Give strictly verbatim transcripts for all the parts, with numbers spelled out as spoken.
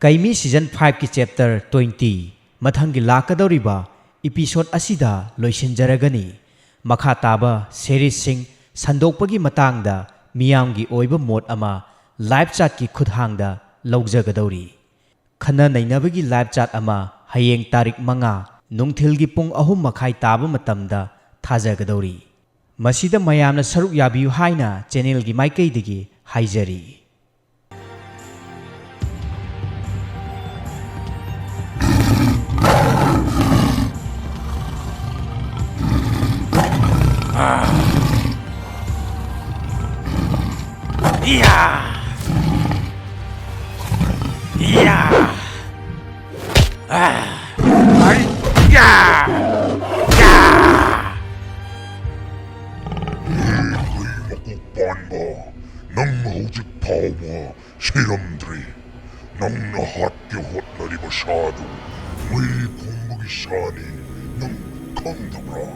ꯀꯩꯃꯤ season five ꯀꯤ chapter twenty ꯃꯊꯪꯒꯤ ꯂꯥꯛꯀꯗꯧꯔꯤꯕ episode ꯑꯁꯤꯗ ꯂꯣꯏꯁꯤꯟꯖꯔꯒꯅꯤ꯫ ꯃꯈꯥ ꯇꯥꯕ series ꯁꯤꯡ ꯁꯟꯗꯣꯛꯄꯒꯤ ꯃꯇꯥꯡꯗ ꯃꯤꯌꯥꯝꯒꯤ ꯑꯣꯏꯕ ꯃꯣꯠ ꯑꯃ live chat ꯀꯤ ꯈꯨꯠꯊꯥꯡꯗ ꯂꯧꯖꯒꯗꯧꯔꯤ꯫ ꯈꯟꯅ ꯅꯩꯅꯕꯒꯤ live chat ꯑꯃ ꯍꯌꯦꯡ ꯇꯥꯔꯤꯛ ꯃꯉꯥ ꯅꯨꯡꯊꯤꯜꯒꯤ ꯄꯨꯡ ꯑꯍꯨꯝ ꯃꯈꯥꯏ ꯇꯥꯕ ꯃꯇꯝꯗ ꯊꯥꯖꯒꯗꯧꯔꯤ꯫ ꯃꯁꯤꯗ ꯃꯌꯥꯝꯅ ꯁꯔꯨꯛ ꯌꯥꯕꯤꯌꯨ ꯍꯥꯏꯅ channel ꯒꯤ ꯃꯥꯏꯀꯩꯗꯒꯤ ꯍꯥꯏꯖꯔꯤ꯫ ꯏꯌꯥ! ꯏꯌꯥ! ꯑꯥ! ꯑꯩ! ꯌꯥ! ꯌꯥ! ꯍꯦ ꯍꯨꯏ ꯃꯀꯣꯛ ꯄꯥꯟꯕ, ꯅꯪ ꯍꯧꯖꯤꯛ ꯐꯥꯎꯕ ꯁꯤꯔꯝꯗ꯭ꯔꯤ꯫ ꯅꯪꯅ ꯍꯥꯠꯀꯦ ꯍꯣꯠꯅꯔꯤꯕ ꯁꯥꯗꯨ ꯃꯩ ꯈꯣꯝꯕꯒꯤ ꯁꯥꯅꯤ, ꯅꯪ ꯈꯪꯗꯕ꯭ꯔꯥ?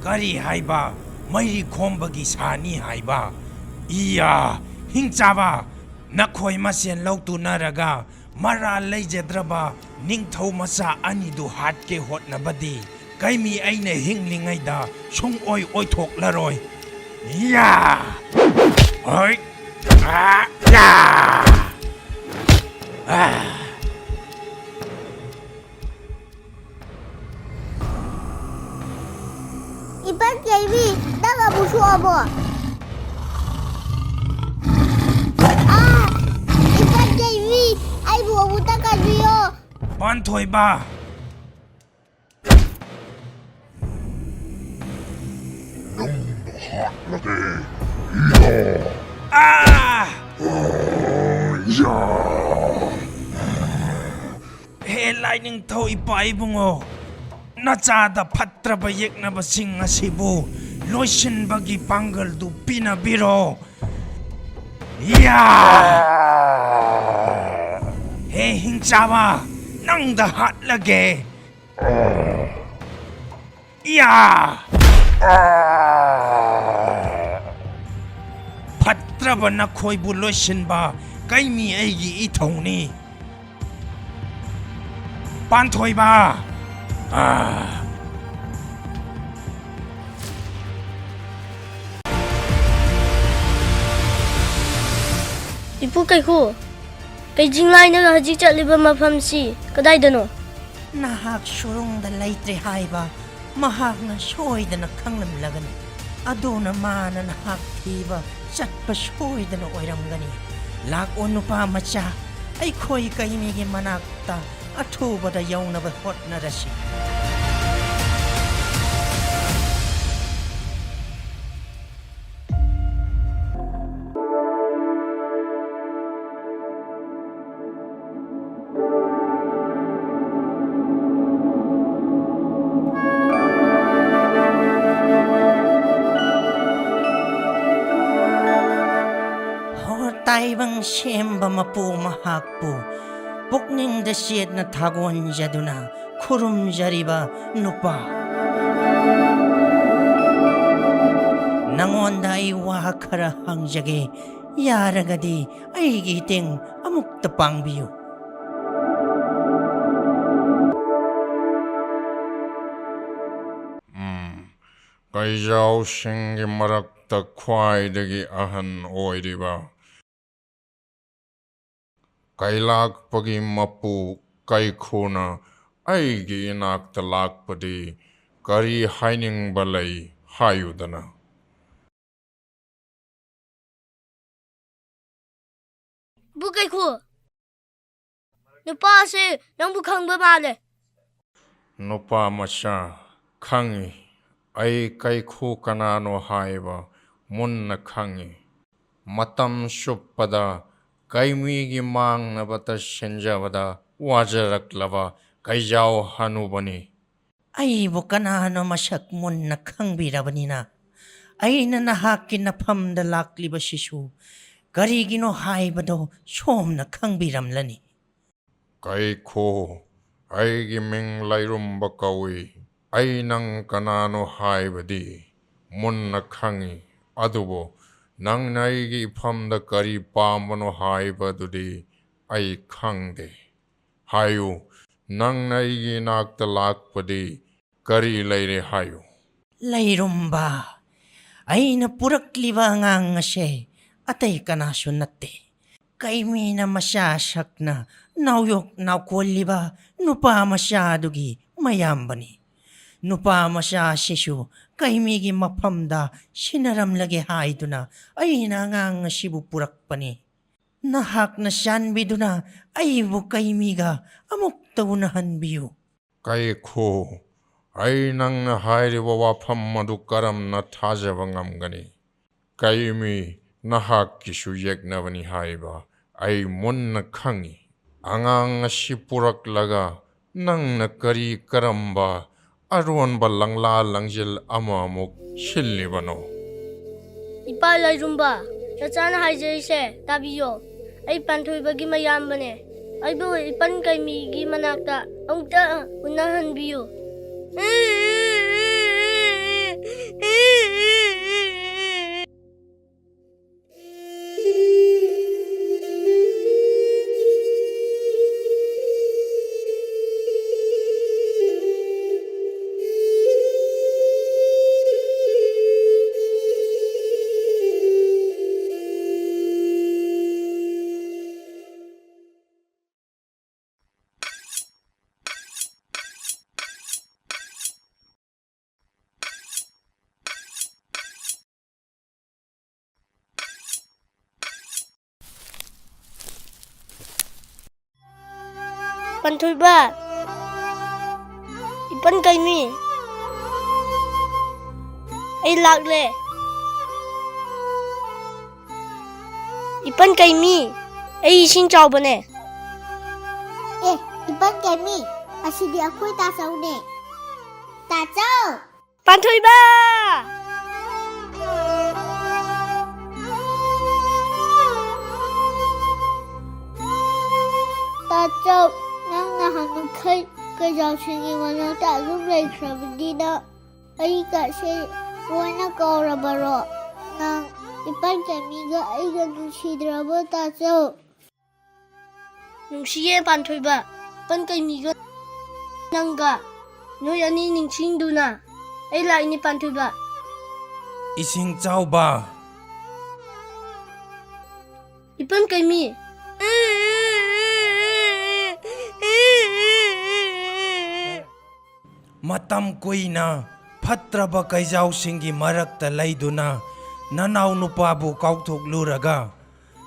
ꯀꯔꯤ ꯍꯥꯏꯕ? ꯃꯩꯔꯤ ꯈꯣꯝꯕꯒꯤ ꯁꯥꯅꯤ ꯍꯥꯏꯕ? ꯏꯌꯥ! ꯍꯤꯡꯆꯥꯕ! ꯅꯈꯣꯏ ꯃꯁꯦꯟ ꯂꯧ ꯇꯨꯅꯔꯒ ꯃꯔꯥꯜ ꯂꯩꯖꯗ꯭ꯔꯕ ꯅꯤꯡꯊꯧ ꯃꯆꯥ ꯑꯅꯤꯗꯨ ꯍꯥꯠꯀꯦ ꯍꯣꯠꯅꯕꯗꯤ ꯀꯩꯃꯤ ꯑꯩꯅ ꯍꯤꯡꯂꯤꯉꯩꯗ ꯁꯨꯡꯑꯣꯏ ꯑꯣꯏꯊꯣꯛꯂꯔꯣꯏ꯫ ꯌꯥ! ꯍꯣꯏ! ꯑꯥ! ꯌꯥ! ꯑꯥ! ꯏꯄꯥ ꯀꯩꯃꯤ, ꯅꯪ ꯑꯃꯨꯛ ꯁꯣꯛꯑꯕꯣ? ꯑꯥ! ꯏꯄꯥ ꯀꯩꯃꯤ, ꯑꯩꯕꯨ ꯑꯃꯨꯛꯇ ꯀꯟꯕꯤꯌꯣ꯫ ꯄꯥꯟꯊꯣꯏꯕ! ꯅꯪꯕꯨ ꯍꯥꯠꯂꯒꯦ꯫ ꯌꯥ! ꯑꯥ! ꯑꯥ! ꯌꯥ! ꯍꯦ ꯂꯥꯏꯅꯤꯡꯊꯧ ꯏꯄꯥ ꯏꯕꯨꯡꯉꯣ, ꯅꯆꯥꯗ ꯐꯠꯇ꯭ꯔꯕ ꯌꯦꯛꯅꯕꯁꯤꯡ ꯑꯁꯤꯕꯨ ꯂꯣꯏꯁꯤꯟꯕꯒꯤ ꯄꯥꯡꯒꯜꯗꯨ ꯄꯤꯅꯕꯤꯔꯣ꯫ ꯌꯥ! ꯍꯦ ꯍꯤꯡꯆꯥꯕ, ꯅꯪꯗ ꯍꯥꯠꯂꯒꯦ꯫ ꯌꯥ! ꯐꯠꯇ꯭ꯔꯕ ꯅꯈꯣꯏꯕꯨ ꯂꯣꯏꯁꯤꯟꯕ ꯀꯩꯃꯤ ꯑꯩꯒꯤ ꯏꯊꯧꯅꯤ꯫ ꯄꯥꯟꯊꯣꯏꯕ! ꯑꯥ! ꯏꯄꯨ ꯀꯩꯈꯨ, ꯀꯩꯖꯤꯡꯂꯥꯏꯅꯒ ꯍꯧꯖꯤꯛ ꯆꯠꯂꯤꯕ ꯃꯐꯝꯁꯤ ꯀꯗꯥꯏꯗꯅꯣ? ꯅꯍꯥꯛ ꯁꯨꯔꯨꯡꯗ ꯂꯩꯇ꯭ꯔꯦ ꯍꯥꯏꯕ ꯃꯍꯥꯛꯅ ꯁꯣꯏꯗꯅ ꯈꯪꯂꯝꯂꯒꯅꯤ꯫ ꯑꯗꯨꯅ ꯃꯥꯅ ꯅꯍꯥꯛ ꯊꯤꯕ ꯆꯠꯄ ꯁꯣꯏꯗꯅ ꯑꯣꯏꯔꯝꯒꯅꯤ꯫ ꯂꯥꯛꯑꯣ ꯅꯨꯄꯥ ꯃꯆꯥ, ꯑꯩꯈꯣꯏ ꯀꯩꯃꯤꯒꯤ ꯃꯅꯥꯛꯇ ꯑꯊꯨꯕꯗ ꯌꯧꯅꯕ ꯍꯣꯠꯅꯔꯁꯤ꯫ ꯍꯣ ꯇꯥꯏꯕꯪ ꯁꯦꯝꯕ ꯃꯄꯨ ꯃꯍꯥꯛꯄꯨ ꯄꯨꯛꯅꯤꯡꯗ ꯆꯦꯠꯅ ꯊꯥꯒꯣꯟꯖꯗꯨꯅ ꯈꯨꯔꯨꯝꯖꯔꯤꯕ ꯅꯨꯄꯥ꯫ ꯅꯉꯣꯟꯗ ꯑꯩ ꯋꯥ ꯈꯔ ꯍꯪꯖꯒꯦ꯫ ꯌꯥꯔꯒꯗꯤ ꯑꯩꯒꯤ ꯏꯇꯦꯡ ꯑꯃꯨꯛꯇ ꯄꯥꯡꯕꯤꯌꯨ꯫ ꯎꯝ, ꯀꯩꯖꯥꯎꯁꯤꯡꯒꯤ ꯃꯔꯛꯇ ꯈ꯭ꯋꯥꯏꯗꯒꯤ ꯑꯍꯟ ꯑꯣꯏꯔꯤꯕ ꯀꯩꯂꯥꯛꯄꯒꯤ ꯃꯄꯨ ꯀꯩꯈꯨꯅ ꯑꯩꯒꯤ ꯏꯅꯥꯛꯇ ꯂꯥꯛꯄꯗꯤ ꯀꯔꯤ ꯍꯥꯏꯅꯤꯡꯕ ꯂꯩ ꯍꯥꯏꯌꯨꯗꯅ? ꯏꯄꯨ ꯀꯩꯈꯨ, ꯅꯨꯄꯥꯁꯦ ꯅꯪꯕꯨ ꯈꯪꯕ ꯃꯥꯜꯂꯦ꯫ ꯅꯨꯄꯥ ꯃꯆꯥ, ꯈꯪꯏ꯫ ꯑꯩ ꯀꯩꯈꯨ ꯀꯅꯥꯅꯣ ꯍꯥꯏꯕ ꯃꯨꯟꯅ ꯈꯪꯏ꯫ ꯃꯇꯝ ꯆꯨꯞꯄꯗ ꯀꯩꯃꯤꯒꯤ ꯃꯥꯡꯅꯕꯇ ꯁꯤꯟꯖꯕꯗ ꯋꯥꯖꯔꯛꯂꯕ ꯀꯩꯖꯥꯎ ꯍꯅꯨꯕꯅꯤ꯫ ꯑꯩꯕꯨ ꯀꯅꯥꯅꯣ ꯃꯁꯛ ꯃꯨꯟꯅ ꯈꯪꯕꯤꯔꯕꯅꯤꯅ, ꯑꯩꯅ ꯅꯍꯥꯛꯀꯤ ꯅꯐꯝꯗ ꯂꯥꯛꯂꯤꯕꯁꯤꯁꯨ ꯀꯔꯤꯒꯤꯅꯣ ꯍꯥꯏꯕꯗꯣ ꯁꯣꯝꯅ ꯈꯪꯕꯤꯔꯝꯂꯅꯤ꯫ ꯀꯩꯈꯨ, ꯑꯩꯒꯤ ꯃꯤꯡ ꯂꯩꯔꯨꯝꯕ ꯀꯧꯏ꯫ ꯑꯩ ꯅꯪ ꯀꯅꯥꯅꯣ ꯍꯥꯏꯕꯗꯤ ꯃꯨꯟꯅ ꯈꯪꯏ, ꯑꯗꯨꯕꯨ ꯅꯪꯅ ꯑꯩꯒꯤ ꯏꯐꯝꯗ ꯀꯔꯤ ꯄꯥꯝꯕꯅꯣ ꯍꯥꯏꯕꯗꯨꯗꯤ ꯑꯩ ꯈꯪꯗꯦ꯫ ꯍꯥꯏꯌꯨ, ꯅꯪꯅ ꯑꯩꯒꯤ ꯏꯅꯥꯛꯇ ꯂꯥꯛꯄꯗꯤ ꯀꯔꯤ ꯂꯩꯔꯦ ꯍꯥꯏꯌꯨ?" "ꯂꯩꯔꯨꯝꯕ, ꯑꯩꯅ ꯄꯨꯔꯛꯂꯤꯕ ꯑꯉꯥꯡ ꯑꯁꯦ ꯑꯇꯩ ꯀꯅꯥꯁꯨ ꯅꯠꯇꯦ꯫ ꯀꯩꯃꯤꯅ ꯃꯆꯥ ꯁꯛꯅ ꯅꯥꯎꯌꯣꯛ ꯅꯥꯎꯀꯣꯜꯂꯤꯕ ꯅꯨꯄꯥ ꯃꯆꯥꯗꯨꯒꯤ ꯃꯌꯥꯝꯕꯅꯤ꯫ ꯅꯨꯄꯥ ꯃꯆꯥ ꯑꯁꯤꯁꯨ ꯀꯩꯃꯤꯒꯤ ꯃꯐꯝꯗ ꯁꯤꯟꯅꯔꯝꯂꯒꯦ ꯍꯥꯏꯗꯨꯅ ꯑꯩꯅ ꯑꯉꯥꯡ ꯑꯁꯤꯕꯨ ꯄꯨꯔꯛꯄꯅꯤ꯫ ꯅꯍꯥꯛꯅ ꯆꯥꯟꯕꯤꯗꯨꯅ ꯑꯩꯕꯨ ꯀꯩꯃꯤꯒ ꯑꯃꯨꯛꯇ ꯎꯅꯍꯟꯕꯤꯌꯨ꯫" "ꯀꯥꯏꯈꯣ, ꯑꯩ ꯅꯪꯅ ꯍꯥꯏꯔꯤꯕ ꯋꯥꯐꯝ ꯑꯗꯨ ꯀꯔꯝꯅ ꯊꯥꯖꯕ ꯉꯝꯒꯅꯤ? ꯀꯩꯃꯤ, ꯅꯍꯥꯛꯀꯤꯁꯨ ꯌꯦꯛꯅꯕꯅꯤ ꯍꯥꯏꯕ ꯑꯩ ꯃꯨꯟꯅ ꯈꯪꯏ꯫ ꯑꯉꯥꯡ ꯑꯁꯤ ꯄꯨꯔꯛꯂꯒ ꯅꯪꯅ ꯀꯔꯤ ꯀꯔꯝꯕ ꯑꯔꯣꯟꯕ ꯂꯪꯂꯥ ꯂꯪꯖꯤꯜ ꯑꯃꯃꯨꯛ ꯁꯤꯜꯂꯤꯕꯅꯣ?" "ꯏꯄꯥ ꯂꯥꯏꯔꯨꯝꯕ, ꯅꯆꯥꯅ ꯍꯥꯏꯖꯔꯤꯁꯦ ꯇꯥꯕꯤꯌꯣ꯫ ꯑꯩ ꯄꯥꯟꯊꯣꯏꯕꯒꯤ ꯃꯌꯥꯝꯕꯅꯦ꯫ ꯑꯩꯕꯨ ꯏꯄꯟ ꯀꯩꯃꯤꯒꯤ ꯃꯅꯥꯛꯇ ꯑꯃꯨꯛꯇ ꯎꯅꯍꯟꯕꯤꯌꯨ꯫" "ꯄꯥꯟꯊꯣꯏꯕ, ꯏꯄꯟ ꯀꯩꯃꯤ, ꯑꯩ ꯂꯥꯛꯂꯦ꯫ ꯏꯄꯟ ꯀꯩꯃꯤ, ꯑꯩ ꯏꯁꯤꯡ ꯆꯥꯎꯕꯅꯦ꯫" "ꯑꯦ, ꯏꯄꯟ ꯀꯩꯃꯤ, ꯑꯁꯤꯗꯤ ꯑꯩꯈꯣꯏ ꯇꯥꯆꯧꯅꯦ꯫ ꯇꯥꯆꯧ!" "ꯄꯥꯟꯊꯣꯏꯕ!" "ꯇꯥꯆꯧ, ꯅꯪ ꯅꯍꯥꯟ ꯃꯈꯩ ꯀꯩꯖꯥꯎꯁꯤꯡꯒꯤ ꯃꯅꯥꯛꯇ ꯑꯗꯨꯝ ꯂꯩꯈ꯭ꯔꯕꯅꯤꯅ ꯑꯩꯒꯁꯦ ꯂꯣꯏꯅ ꯀꯥꯎꯔꯕꯔꯣ? ꯅꯪ ꯏꯄꯟ ꯀꯩꯃꯤꯒ ꯑꯩꯒ ꯅꯨꯡꯁꯤꯗ꯭ꯔꯕꯣ, ꯇꯥꯆꯧ? ꯅꯨꯡꯁꯤꯌꯦ, ꯄꯥꯟꯊꯣꯏꯕ꯫ ꯏꯄꯟ ꯀꯩꯃꯤꯒ ꯅꯪꯒ ꯅꯣꯏ ꯑꯅꯤ ꯅꯤꯡꯁꯤꯡꯗꯨꯅ ꯑꯩ ꯂꯥꯛꯏꯅꯦ, ꯄꯥꯟꯊꯣꯏꯕ꯫ ꯏꯁꯤꯡ ꯆꯥꯎꯕ꯫ ꯏꯄꯟ ꯀꯩꯃꯤ꯫ ꯃꯇꯝ ꯀꯨꯏꯅ ꯐꯠꯇ꯭ꯔꯕ ꯀꯩꯖꯥꯎꯁꯤꯡꯒꯤ ꯃꯔꯛꯇ ꯂꯩꯗꯨꯅ ꯅꯅꯥꯎ ꯅꯨꯄꯥꯕꯨ ꯀꯥꯎꯊꯣꯛꯂꯨꯔꯒ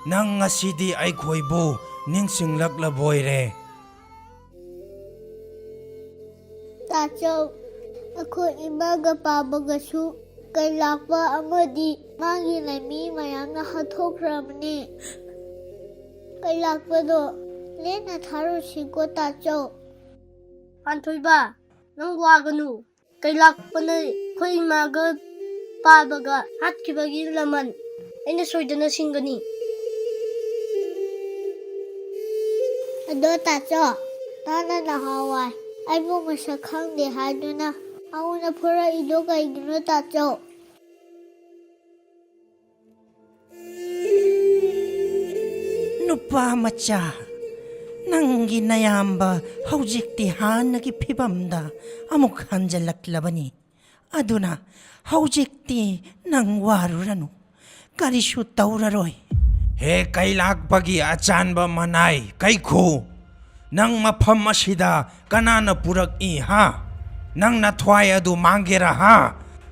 ꯅꯪ ꯉꯁꯤꯗꯤ ꯑꯩꯈꯣꯏꯕꯨ ꯅꯤꯡꯁꯤꯡꯂꯛꯂꯕꯣꯏꯔꯦ꯫ ꯇꯥꯆꯧ, ꯑꯩꯈꯣꯏ ꯏꯃꯥꯒ ꯄꯥꯕꯒꯁꯨ ꯀꯩꯂꯥꯛꯄ ꯑꯃꯗꯤ ꯃꯥꯒꯤ ꯂꯥꯟꯃꯤ ꯃꯌꯥꯝꯅ ꯍꯥꯠꯊꯣꯛꯈ꯭ꯔꯕꯅꯦ꯫ ꯀꯩꯂꯥꯛꯄꯗꯣ ꯂꯦꯟꯅ ꯊꯥꯔꯨꯁꯤꯀꯣ, ꯇꯥꯆꯧ꯫ ꯄꯥꯟꯊꯣꯏꯕ, ꯅꯪ ꯋꯥꯒꯅꯨ꯫ ꯀꯩꯂꯥꯛꯄꯅ ꯑꯩꯈꯣꯏ ꯏꯃꯥꯒ ꯄꯥꯕꯒ ꯍꯥꯠꯈꯤꯕꯒꯤ ꯂꯃꯟ ꯑꯩꯅ ꯁꯣꯏꯗꯅ ꯁꯤꯡꯒꯅꯤ꯫ ꯑꯗꯣ ꯇꯥꯆꯧ, ꯅꯪꯅ ꯅꯍꯥꯟꯋꯥꯏ ꯑꯩꯕꯨ ꯃꯁꯛ ꯈꯪꯗꯦ ꯍꯥꯏꯗꯨꯅ ꯑꯩꯉꯣꯟꯗ ꯐꯨꯔꯛꯏꯗꯣ ꯀꯩꯒꯤꯅꯣ, ꯇꯥꯆꯧ? ꯅꯨꯄꯥ ꯃꯆꯥ, ꯅꯪꯒꯤ ꯅꯌꯥꯝꯕ ꯍꯧꯖꯤꯛꯇꯤ ꯍꯥꯟꯅꯒꯤ ꯐꯤꯕꯝꯗ ꯑꯃꯨꯛ ꯍꯟꯖꯜꯂꯛꯂꯕꯅꯤ꯫ ꯑꯗꯨꯅ ꯍꯧꯖꯤꯛꯇꯤ ꯅꯪ ꯋꯥꯔꯨꯔꯅꯨ, ꯀꯔꯤꯁꯨ ꯇꯧꯔꯔꯣꯏ꯫ ꯍꯦ ꯀꯩꯂꯥꯛꯄꯒꯤ ꯑꯆꯥꯟꯕ ꯃꯅꯥꯏ ꯀꯩꯈꯨ, ꯅꯪ ꯃꯐꯝ ꯑꯁꯤꯗ ꯀꯅꯥꯅ ꯄꯨꯔꯛꯏ ꯍꯥ? ꯅꯪ ꯅꯊ꯭ꯋꯥꯏ ꯑꯗꯨ ꯃꯥꯡꯒꯦꯔꯥ ꯍꯥ?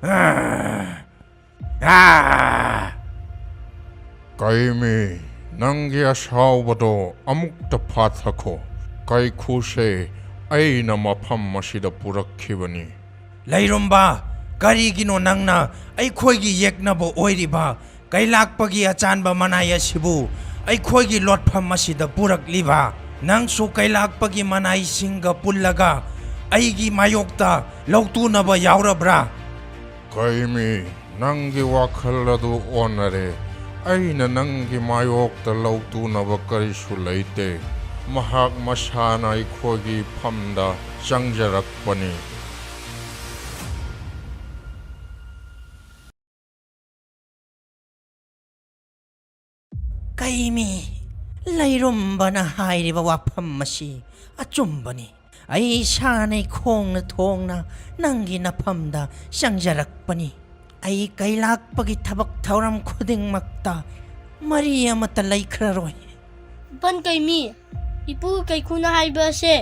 ꯑꯥ! ꯑꯥ! ꯀꯩꯃꯤ, ꯅꯪꯒꯤ ꯑꯁꯥꯎꯕꯗꯣ ꯑꯃꯨꯛꯇ ꯐꯥꯊꯈꯣ꯫ ꯀꯩꯈꯨꯁꯦ ꯑꯩꯅ ꯃꯐꯝ ꯑꯁꯤꯗ ꯄꯨꯔꯛꯈꯤꯕꯅꯤ꯫ ꯂꯩꯔꯨꯝꯕ, ꯀꯔꯤꯒꯤꯅꯣ ꯅꯪꯅ ꯑꯩꯈꯣꯏꯒꯤ ꯌꯦꯛꯅꯕ ꯑꯣꯏꯔꯤꯕ ꯀꯩꯂꯥꯛꯄꯒꯤ ꯑꯆꯥꯟꯕ ꯃꯅꯥꯏ ꯑꯁꯤꯕꯨ ꯑꯩꯈꯣꯏꯒꯤ ꯂꯣꯠꯐꯝ ꯑꯁꯤꯗ ꯄꯨꯔꯛꯂꯤꯕ? ꯅꯪꯁꯨ ꯀꯩꯂꯥꯛꯄꯒꯤ ꯃꯅꯥꯏꯁꯤꯡꯒ ꯄꯨꯜꯂꯒ ꯑꯩꯒꯤ ꯃꯥꯌꯣꯛꯇ ꯂꯧꯇꯨꯅꯕ ꯌꯥꯎꯔꯕ꯭ꯔꯥ? ꯀꯩꯃꯤ, ꯅꯪꯒꯤ ꯋꯥꯈꯜ ꯑꯗꯨ ꯑꯣꯟꯅꯔꯦ꯫ ꯑꯩꯅ ꯅꯪꯒꯤ ꯃꯥꯌꯣꯛꯇ ꯂꯧꯇꯨꯅꯕ ꯀꯔꯤꯁꯨ ꯂꯩꯇꯦ꯫ ꯃꯍꯥꯛ ꯃꯁꯥꯅ ꯑꯩꯈꯣꯏꯒꯤ ꯐꯝꯗ ꯆꯪꯖꯔꯛꯄꯅꯤ꯫ ꯀꯩꯃꯤ, ꯂꯩꯔꯨꯝꯕꯅ ꯍꯥꯏꯔꯤꯕ ꯋꯥꯐꯝ ꯑꯁꯤ ꯑꯆꯨꯝꯕꯅꯤ꯫ ꯑꯩ ꯏꯁꯥꯅ ꯈꯣꯡꯅ ꯊꯣꯡꯅ ꯅꯪꯒꯤ ꯅꯐꯝꯗ ꯆꯪꯖꯔꯛꯄꯅꯤ꯫ ꯑꯩ ꯀꯩꯂꯥꯛꯄꯒꯤ ꯊꯕꯛ ꯊꯧꯔꯝ ꯈꯨꯗꯤꯡꯃꯛꯇ ꯃꯔꯤ ꯑꯃꯠꯇ ꯂꯩꯈ꯭ꯔꯔꯣꯏ꯫ ꯕꯟ ꯀꯩꯃꯤ, ꯏꯄꯨ ꯀꯩꯈꯨꯅ ꯍꯥꯏꯕ ꯑꯁꯦ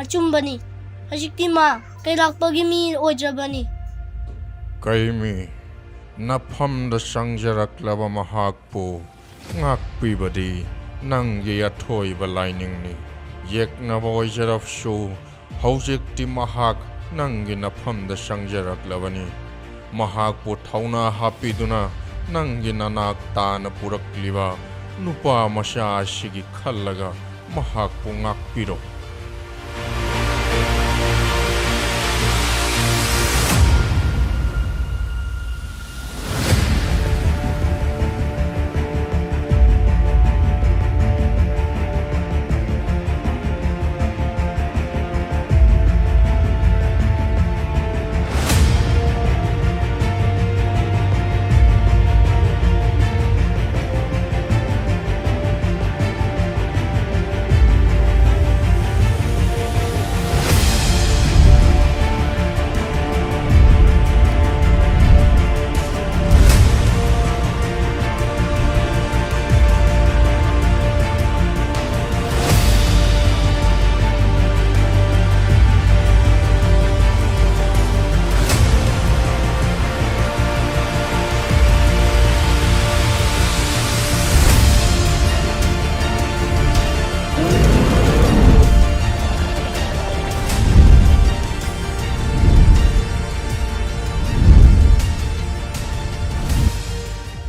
ꯑꯆꯨꯝꯕꯅꯤ꯫ ꯍꯧꯖꯤꯛꯇꯤ ꯃꯥ ꯀꯩꯂꯥꯛꯄꯒꯤ ꯃꯤ ꯑꯣꯏꯗ꯭ꯔꯕꯅꯤ꯫ ꯀꯩꯃꯤ, ꯅꯐꯝꯗ ꯆꯪꯖꯔꯛꯂꯕ ꯃꯍꯥꯛꯄꯨ ꯉꯥꯛꯄꯤꯕꯗꯤ ꯅꯪꯒꯤ ꯑꯊꯣꯏꯕ ꯂꯥꯏꯅꯤꯡꯅꯤ꯫ ꯌꯦꯛꯅꯕ ꯑꯣꯏꯖꯔꯕꯁꯨ, ꯍꯧꯖꯤꯛꯇꯤ ꯃꯍꯥꯛ ꯅꯪꯒꯤ ꯅꯐꯝꯗ ꯆꯪꯖꯔꯛꯂꯕꯅꯤ꯫ ꯃꯍꯥꯛꯄꯨ ꯊꯧꯅꯥ ꯍꯥꯞꯄꯤꯗꯨꯅ ꯅꯪꯒꯤ ꯅꯅꯥꯛ ꯇꯥꯅ ꯄꯨꯔꯛꯂꯤꯕ ꯅꯨꯄꯥ ꯃꯆꯥ ꯑꯁꯤꯒꯤ ꯈꯜꯂꯒ ꯃꯍꯥꯛꯄꯨ ꯉꯥꯛꯄꯤꯔꯣ꯫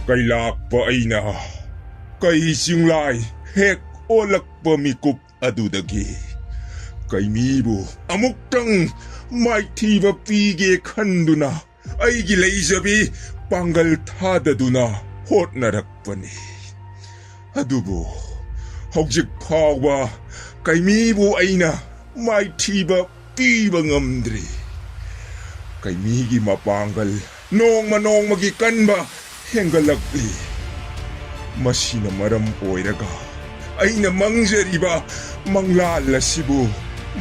ꯀꯩꯂꯥꯛꯄ ꯑꯩꯅ ꯀꯩ ꯆꯤꯡꯂꯥꯏ ꯍꯦꯛ ꯑꯣꯜꯂꯛꯄ ꯃꯤꯀꯨꯞ ꯑꯗꯨꯗꯒꯤ ꯀꯩꯃꯤꯕꯨ ꯑꯃꯨꯛꯇꯪ ꯃꯥꯏꯊꯤꯕ ꯄꯤꯒꯦ ꯈꯟꯗꯨꯅ ꯑꯩꯒꯤ ꯂꯩꯖꯕꯤ ꯄꯥꯡꯒꯜ ꯊꯥꯗꯗꯨꯅ ꯍꯣꯠꯅꯔꯛꯄꯅꯤ꯫ ꯑꯗꯨꯕꯨ ꯍꯧꯖꯤꯛ ꯐꯥꯎꯕ ꯀꯩꯃꯤꯕꯨ ꯑꯩꯅ ꯃꯥꯏꯊꯤꯕ ꯄꯤꯕ ꯉꯝꯗ꯭ꯔꯤ꯫ ꯀꯩꯃꯤꯒꯤ ꯃꯄꯥꯡꯒꯜ ꯅꯣꯡꯃ ꯅꯣꯡꯃꯒꯤ ꯀꯟꯕ ꯍꯦꯟꯒꯠꯂꯛꯂꯤ꯫ ꯃꯁꯤꯅ ꯃꯔꯝ ꯑꯣꯏꯔꯒ ꯑꯩꯅ ꯃꯪꯖꯔꯤꯕ ꯃꯪꯂꯥꯟ ꯑꯁꯤꯕꯨ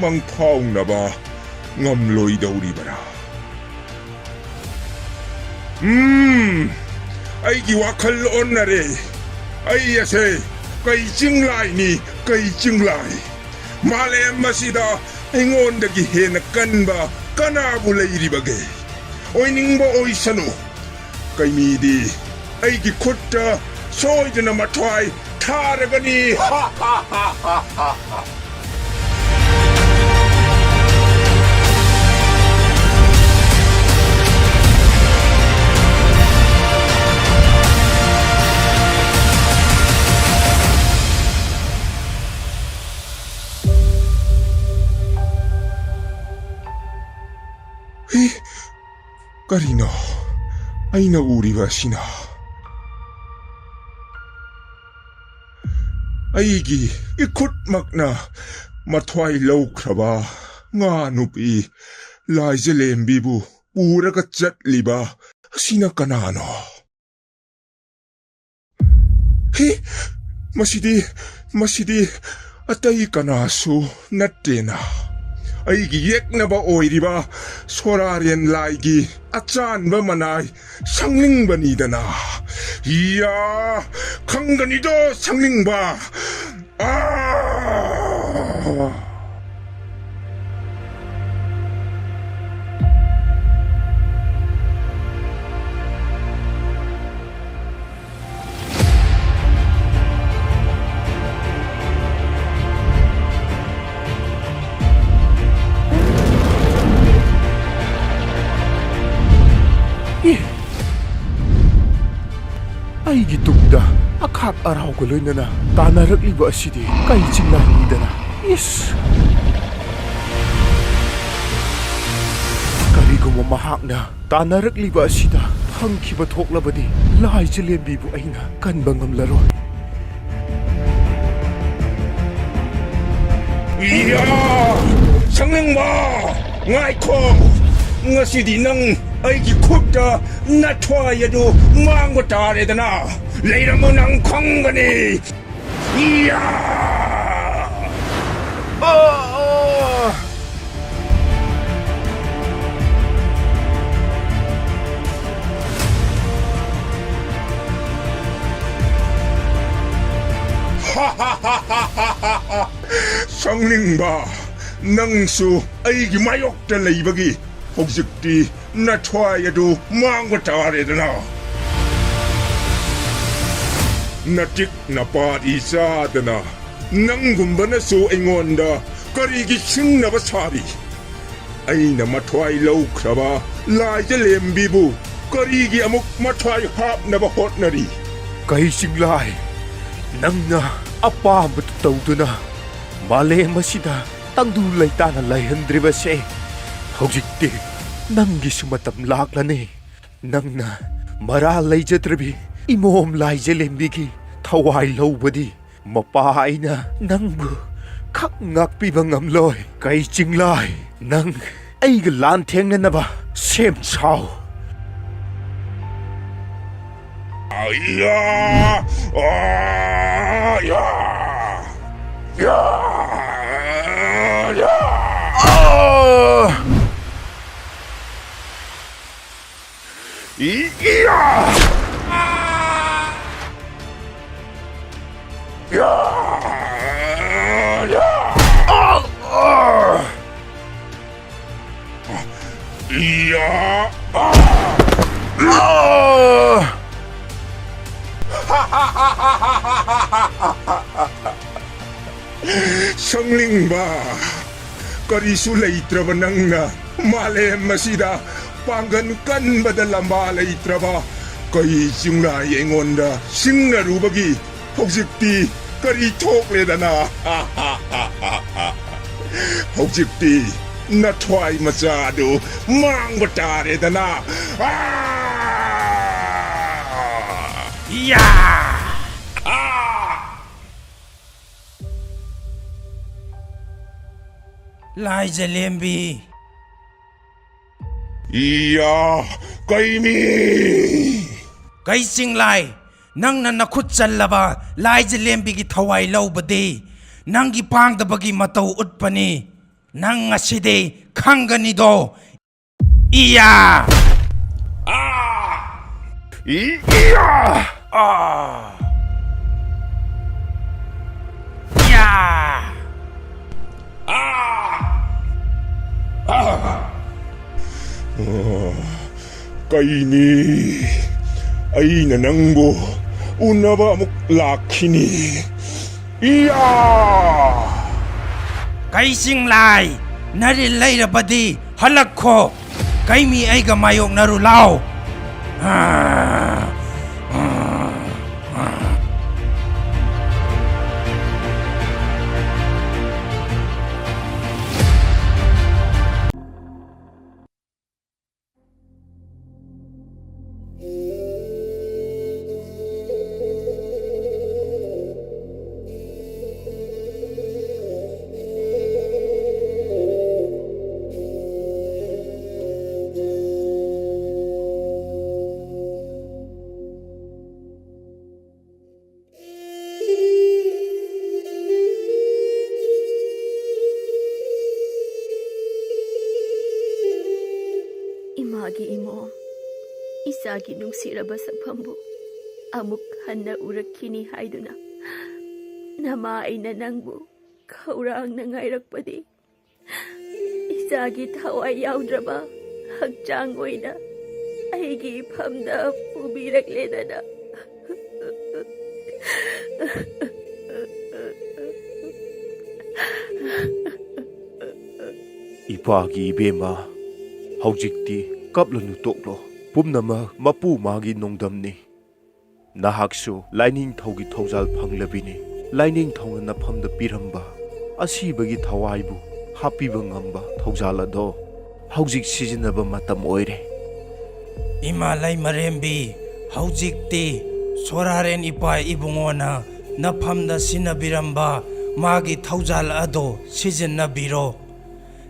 ꯃꯪꯐꯥꯎꯅꯕ ꯉꯝꯂꯣꯏꯗꯧꯔꯤꯕꯔꯥ? ꯎꯝ, ꯑꯩꯒꯤ ꯋꯥꯈꯜ ꯑꯣꯟꯅꯔꯦ꯫ ꯑꯩ ꯑꯁꯦ ꯀꯩ ꯆꯤꯡꯂꯥꯏꯅꯤ, ꯀꯩ ꯆꯤꯡꯂꯥꯏ꯫ ꯃꯥꯂꯦꯝ ꯑꯁꯤꯗ ꯑꯩꯉꯣꯟꯗꯒꯤ ꯍꯦꯟꯅ ꯀꯟꯕ ꯀꯅꯥꯕꯨ ꯂꯩꯔꯤꯕꯒꯦ? ꯑꯣꯏꯅꯤꯡꯕ ꯑꯣꯏꯁꯅꯨ, ꯀꯩꯃꯤꯗꯤ ꯑꯩꯒꯤ ꯈꯨꯠꯇ ꯁꯣꯏꯗꯅ ꯃꯊ꯭ꯋꯥꯏ ꯊꯥꯔꯒꯅꯤ꯫ ꯍꯤ, ꯀꯔꯤꯅꯣ ꯑꯩꯅ ꯎꯔꯤꯕ ꯑꯁꯤꯅ? ꯑꯩꯒꯤ ꯏꯈꯨꯠꯃꯛꯅ ꯃꯊ꯭ꯋꯥꯏ ꯂꯧꯈ꯭ꯔꯕ ꯉꯥ ꯅꯨꯄꯤ ꯂꯥꯏꯖꯂꯦꯝꯕꯤꯕꯨ ꯄꯨꯔꯒ ꯆꯠꯂꯤꯕ ꯑꯁꯤꯅ ꯀꯅꯥꯅꯣ? ꯍꯤ! ꯃꯁꯤꯗꯤ, ꯃꯁꯤꯗꯤ ꯑꯇꯩ ꯀꯅꯥꯁꯨ ꯅꯠꯇꯦꯅ, ꯑꯩꯒꯤ ꯌꯦꯛꯅꯕ ꯑꯣꯏꯔꯤꯕ ꯁꯣꯔꯥꯔꯦꯟ ꯂꯥꯏꯒꯤ ꯑꯆꯥꯟꯕ ꯃꯅꯥꯏ ꯁꯪꯂꯤꯡꯕꯅꯤꯗꯅ꯫ ꯏꯌꯥ! ꯈꯪꯒꯅꯤꯗꯣ, ꯁꯪꯂꯤꯡꯕ! ꯑꯥ! ꯑꯦ! ꯑꯩꯒꯤ ꯇꯨꯡꯗ ꯑꯈꯥꯛ ꯑꯔꯥꯎꯒ ꯂꯣꯏꯅꯅ ꯇꯥꯟꯅꯔꯛꯂꯤꯕ ꯑꯁꯤꯗꯤ ꯀꯩ ꯆꯤꯡꯂꯥꯏꯅꯤꯗꯅ? ꯏꯁ! ꯀꯔꯤꯒꯨꯝꯕ ꯃꯍꯥꯛꯅ ꯇꯥꯟꯅꯔꯛꯂꯤꯕ ꯑꯁꯤꯗ ꯐꯪꯈꯤꯕ ꯊꯣꯛꯂꯕꯗꯤ, ꯂꯥꯏꯖꯂꯦꯝꯕꯤꯕꯨ ꯑꯩꯅ ꯀꯟꯕ ꯉꯝꯂꯔꯣꯏ꯫ ꯏꯌꯥ! ꯁꯪꯅꯤꯡꯕ! ꯉꯥꯏꯈꯣ! ꯉꯁꯤꯗꯤ ꯅꯪ ꯑꯩꯒꯤ ꯈꯨꯠꯇ ꯅꯊ꯭ꯋꯥꯏ ꯑꯗꯨ ꯃꯥꯡꯕ ꯇꯥꯔꯦꯗꯅ! ꯂꯩꯔꯝꯃꯨ, ꯅꯪ ꯈꯪꯒꯅꯤ꯫ ꯏꯌꯥ! ꯑꯥ! ꯁꯪꯅꯤꯡꯕ, ꯅꯪꯁꯨ ꯑꯩꯒꯤ ꯃꯥꯌꯣꯛꯇ ꯂꯩꯕꯒꯤ ꯍꯧꯖꯤꯛꯇꯤ ꯅꯊ꯭ꯋꯥꯏ ꯑꯗꯨ ꯃꯥꯡꯕ ꯇꯥꯔꯦꯗꯅ꯫ ꯅꯇꯤꯛ ꯅꯄꯥꯗꯤ ꯆꯥꯗꯅ ꯅꯪꯒꯨꯝꯕꯅꯁꯨ ꯑꯩꯉꯣꯟꯗ ꯀꯔꯤꯒꯤ ꯁꯤꯡꯅꯕ ꯁꯥꯔꯤ? ꯑꯩꯅ ꯃꯊ꯭ꯋꯥꯏ ꯂꯧꯈ꯭ꯔꯕ ꯂꯥꯏꯖꯂꯦꯝꯕꯤꯕꯨ ꯀꯔꯤꯒꯤ ꯑꯃꯨꯛ ꯃꯊ꯭ꯋꯥꯏ ꯍꯥꯞꯅꯕ ꯍꯣꯠꯅꯔꯤ? ꯀꯩ ꯆꯤꯡꯂꯥꯏ, ꯅꯪꯅ ꯑꯄꯥꯝꯕꯗꯨ ꯇꯧꯗꯨꯅ ꯃꯥꯂꯦꯝ ꯑꯁꯤꯗ ꯇꯪꯗꯨ ꯂꯩꯇꯥꯅ ꯂꯩꯍꯟꯗ꯭ꯔꯤꯕꯁꯦ, ꯍꯧꯖꯤꯛꯇꯤ ꯅꯪꯒꯤꯁꯨ ꯃꯇꯝ ꯂꯥꯛꯂꯅꯤ꯫ ꯅꯪꯅ ꯃꯔꯥꯜ ꯂꯩꯖꯗ꯭ꯔꯕꯤ ꯏꯃꯣꯝ ꯂꯥꯏꯖꯂꯦꯝꯕꯤꯒꯤ ꯊꯋꯥꯏ ꯂꯧꯕꯗꯤ ꯃꯄꯥ ꯑꯩꯅ ꯅꯪꯕꯨ ꯈꯛ ꯉꯥꯛꯄꯤꯕ ꯉꯝꯂꯣꯏ꯫ ꯀꯩ ꯆꯤꯡꯂꯥꯏ, ꯅꯪ ꯑꯩꯒ ꯂꯥꯟꯊꯦꯡꯅꯅꯕ ꯁꯦꯝ ꯁꯥꯎ꯫ ꯑꯌꯥ! ꯑꯌꯥ! ꯌꯥ! ꯌꯥ! ꯑꯥ! ꯏ-, ꯏꯌꯥ! ꯌꯥ! ꯌꯥ! ꯑꯥ! ꯑꯥ! ꯏꯌꯥ! ꯑꯥ! ꯑꯥ! ꯁꯪꯅꯤꯡꯕ, ꯀꯔꯤꯁꯨ ꯂꯩꯇ꯭ꯔꯕ ꯅꯪꯅ ꯃꯥꯂꯦꯝ ꯑꯁꯤꯗ ꯄꯥꯡꯒꯟ ꯀꯟꯕꯗ ꯂꯝꯕꯥ ꯂꯩꯇ꯭ꯔꯕ ꯀꯩ ꯆꯤꯡꯂꯥꯏ ꯑꯩꯉꯣꯟꯗ ꯁꯤꯡꯅꯔꯨꯕꯒꯤ ꯍꯧꯖꯤꯛꯇꯤ ꯀꯔꯤ ꯊꯣꯛꯂꯦꯗꯅ? ꯍꯧꯖꯤꯛꯇꯤ ꯅꯊ꯭ꯋꯥꯏ ꯃꯆꯥꯗꯨ ꯃꯥꯡꯕ ꯇꯥꯔꯦꯗꯅ꯫ ꯑꯥ! ꯌꯥ! ꯑꯥ! ꯂꯥꯏꯖꯂꯦꯝꯕꯤ꯫ ꯏꯌꯥ! ꯀꯩ ꯃꯤ? ꯀꯩ ꯆꯤꯡꯂꯥꯏ? ꯅꯪꯅ ꯅꯈꯨꯠ ꯆꯜꯂꯕ ꯂꯥꯏꯖꯂꯦꯝꯕꯤꯒꯤ ꯊꯋꯥꯏ ꯂꯧꯕꯗꯤ ꯅꯪꯒꯤ ꯄꯥꯡꯗꯕꯒꯤ ꯃꯇꯧ ꯎꯠꯄꯅꯤ꯫ ꯅꯪ ꯉꯁꯤꯗꯤ ꯈꯪꯒꯅꯤꯗꯣ꯫ ꯏꯌꯥ! ꯑꯥ! ꯏ-, ꯏꯌꯥ! ꯑꯥ! ꯏꯌꯥ! ꯑꯥ! ꯑꯥ! ꯀꯩꯅꯤ? ꯑꯩꯅ ꯅꯪꯕꯨ ꯎꯅꯕ ꯑꯃꯨꯛ ꯂꯥꯛꯈꯤꯅꯤ꯫ ꯏꯌꯥ! ꯀꯩꯁꯤꯡ ꯂꯥꯏ, ꯅꯔꯤꯜ ꯂꯩꯔꯕꯗꯤ ꯍꯜꯂꯛꯈꯣ꯫ ꯀꯩꯃꯤ ꯑꯩꯒ ꯃꯥꯌꯣꯛꯅꯔꯨ ꯂꯥꯎ꯫ ꯏꯃꯥꯒꯤ ꯏꯃꯣ, ꯏꯆꯥꯒꯤ ꯅꯨꯡꯁꯤꯔꯕ ꯁꯛꯐꯝꯕꯨ ꯑꯃꯨꯛ ꯍꯟꯅ ꯎꯔꯛꯈꯤꯅꯤ ꯍꯥꯏꯗꯨꯅ ꯅꯃꯥ ꯑꯩꯅ ꯅꯪꯕꯨ ꯈꯧꯔꯥꯡꯅ ꯉꯥꯏꯔꯛꯄꯗꯤ, ꯏꯆꯥꯒꯤ ꯊꯋꯥꯏ ꯌꯥꯎꯗ꯭ꯔꯕ ꯍꯛꯆꯥꯡ ꯑꯣꯏꯅ ꯑꯩꯒꯤ ꯏꯐꯝꯗ ꯄꯨꯕꯤꯔꯛꯂꯦꯗꯅ꯫ ꯏꯄꯥꯒꯤ ꯏꯕꯦꯝꯃ, ꯍꯧꯖꯤꯛꯇꯤ ꯀꯞꯂꯨꯅꯨ ꯇꯣꯛꯂꯣ꯫ ꯄꯨꯝꯅꯃꯛ ꯃꯄꯨ ꯃꯥꯒꯤ ꯅꯣꯡꯗꯝꯅꯤ꯫ ꯅꯍꯥꯛꯁꯨ ꯂꯥꯏꯅꯤꯡꯊꯧꯒꯤ ꯊꯧꯖꯥꯜ ꯐꯪꯂꯕꯤꯅꯤ꯫ ꯂꯥꯏꯅꯤꯡꯊꯧꯅ ꯅꯐꯝꯗ ꯄꯤꯔꯝꯕ ꯑꯁꯤꯕꯒꯤ ꯊꯋꯥꯏꯕꯨ ꯍꯥꯞꯄꯤꯕ ꯉꯝꯕ ꯊꯧꯖꯥꯜ ꯑꯗꯣ ꯍꯧꯖꯤꯛ ꯁꯤꯖꯤꯟꯅꯕ ꯃꯇꯝ ꯑꯣꯏꯔꯦ꯫ ꯏꯃꯥ ꯂꯩꯃꯔꯦꯝꯕꯤ, ꯍꯧꯖꯤꯛꯇꯤ ꯁꯣꯔꯥꯔꯦꯟ ꯏꯄꯥ ꯏꯕꯨꯡꯉꯣꯅ ꯅꯐꯝꯗ ꯁꯤꯟꯅꯕꯤꯔꯝꯕ ꯃꯥꯒꯤ ꯊꯧꯖꯥꯜ ꯑꯗꯣ ꯁꯤꯖꯤꯟꯅꯕꯤꯔꯣ꯫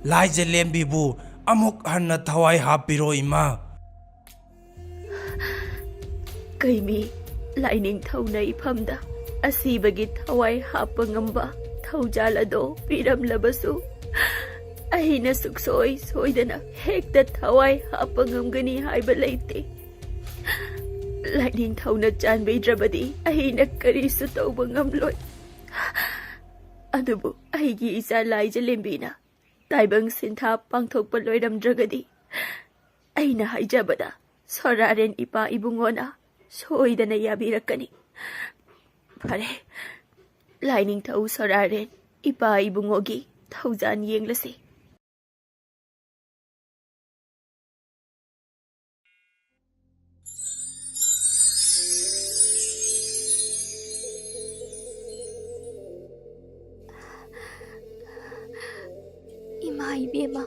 ꯂꯥꯏꯖꯂꯦꯝꯕꯤꯕꯨ ꯑꯃꯨꯛ ꯍꯟꯅ ꯊꯋꯥꯏ ꯍꯥꯞꯄꯤꯔꯣ, ꯏꯃꯥ꯫ ꯀꯩꯃꯤ, ꯂꯥꯏꯅꯤꯡꯊꯧꯅ ꯏꯐꯝꯗ ꯑꯁꯤꯕꯒꯤ ꯊꯋꯥꯏ ꯍꯥꯞꯄ ꯉꯝꯕ ꯊꯧꯖꯥꯜ ꯑꯗꯣ ꯄꯤꯔꯝꯂꯕꯁꯨ, ꯑꯩꯅ ꯁꯨꯛꯁꯣꯏ ꯁꯣꯏꯗꯅ ꯍꯦꯛꯇ ꯊꯋꯥꯏ ꯍꯥꯞꯄ ꯉꯝꯒꯅꯤ ꯍꯥꯏꯕ ꯂꯩꯇꯦ꯫ ꯂꯥꯏꯅꯤꯡꯊꯧꯅ ꯆꯥꯟꯕꯤꯗ꯭ꯔꯕꯗꯤ ꯑꯩꯅ ꯀꯔꯤꯁꯨ ꯇꯧꯕ ꯉꯝꯂꯣꯏ꯫ ꯑꯗꯨꯕꯨ ꯑꯩꯒꯤ ꯏꯆꯥ ꯂꯥꯏꯖꯂꯦꯝꯕꯤꯅ ꯇꯥꯏꯕꯪ ꯁꯤꯟꯊꯥ ꯄꯥꯡꯊꯣꯛꯄ ꯂꯣꯏꯔꯝꯗ꯭ꯔꯒꯗꯤ, ꯑꯩꯅ ꯍꯥꯏꯖꯕꯗ ꯁꯣꯔꯥꯔꯦꯟ ꯏꯄꯥ ꯏꯕꯨꯡꯉꯣꯅ ꯁꯣꯏꯗꯅ ꯌꯥꯕꯤꯔꯛꯀꯅꯤ꯫ ꯐꯔꯦ, ꯂꯥꯏꯅꯤꯡꯊꯧ ꯁꯣꯔꯥꯔꯦꯟ ꯏꯄꯥ ꯏꯕꯨꯡꯉꯣꯒꯤ ꯊꯧꯖꯥꯟ ꯌꯦꯡꯂꯁꯤ꯫ ꯏꯃꯥ ꯏꯕꯦꯝꯃ꯫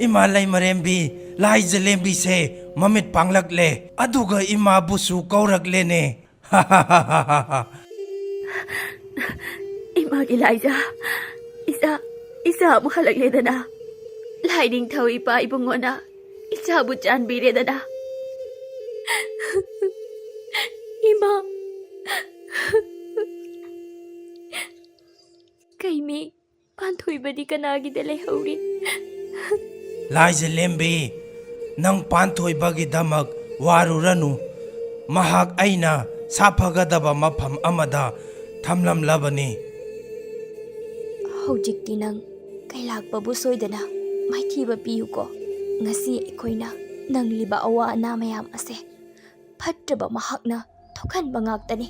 ꯏꯃꯥ ꯂꯩꯃꯔꯦꯝꯕꯤ, ꯂꯥꯏꯖꯂꯦꯝꯕꯤꯁꯦ ꯃꯃꯤꯠ ꯄꯥꯡꯂꯛꯂꯦ, ꯑꯗꯨꯒ ꯏꯃꯥꯕꯨꯁꯨ ꯀꯧꯔꯛꯂꯦꯅꯦ꯫ ꯏꯃꯥꯒꯤ ꯂꯥꯏꯖ, ꯏꯆꯥ, ꯏꯆꯥ ꯑꯃꯨꯛ ꯍꯜꯂꯛꯂꯦꯗꯅ꯫ ꯂꯥꯏꯅꯤꯡꯊꯧ ꯏꯄꯥ ꯏꯕꯨꯡꯉꯣꯅ ꯏꯆꯥꯕꯨ ꯆꯥꯟꯕꯤꯔꯦꯗꯅ꯫ ꯏꯃꯥ꯫ ꯀꯩꯃꯤ, ꯄꯥꯟꯊꯣꯏꯕꯗꯤ ꯀꯅꯥꯒꯤꯗ ꯂꯩꯍꯧꯔꯤ? ꯂꯥꯏꯖꯂꯦꯝꯕꯤ, ꯅꯪ ꯄꯥꯟꯊꯣꯏꯕꯒꯤꯗꯃꯛ ꯋꯥꯔꯨꯔꯅꯨ꯫ ꯃꯍꯥꯛ ꯑꯩꯅ ꯁꯥꯐꯒꯗꯕ ꯃꯐꯝ ꯑꯃꯗ ꯊꯝꯂꯝꯂꯕꯅꯤ꯫ ꯍꯧꯖꯤꯛꯇꯤ ꯅꯪ ꯀꯩꯂꯥꯛꯄꯕꯨ ꯁꯣꯏꯗꯅ ꯃꯥꯏꯊꯤꯕ ꯄꯤꯌꯨꯀꯣ꯫ ꯉꯁꯤ ꯑꯩꯈꯣꯏꯅ ꯅꯪꯂꯤꯕ ꯑꯋꯥ ꯑꯅꯥ ꯃꯌꯥꯝ ꯑꯁꯦ ꯐꯠꯇ꯭ꯔꯕ ꯃꯍꯥꯛꯅ ꯊꯣꯛꯍꯟꯕ ꯉꯥꯛꯇꯅꯤ꯫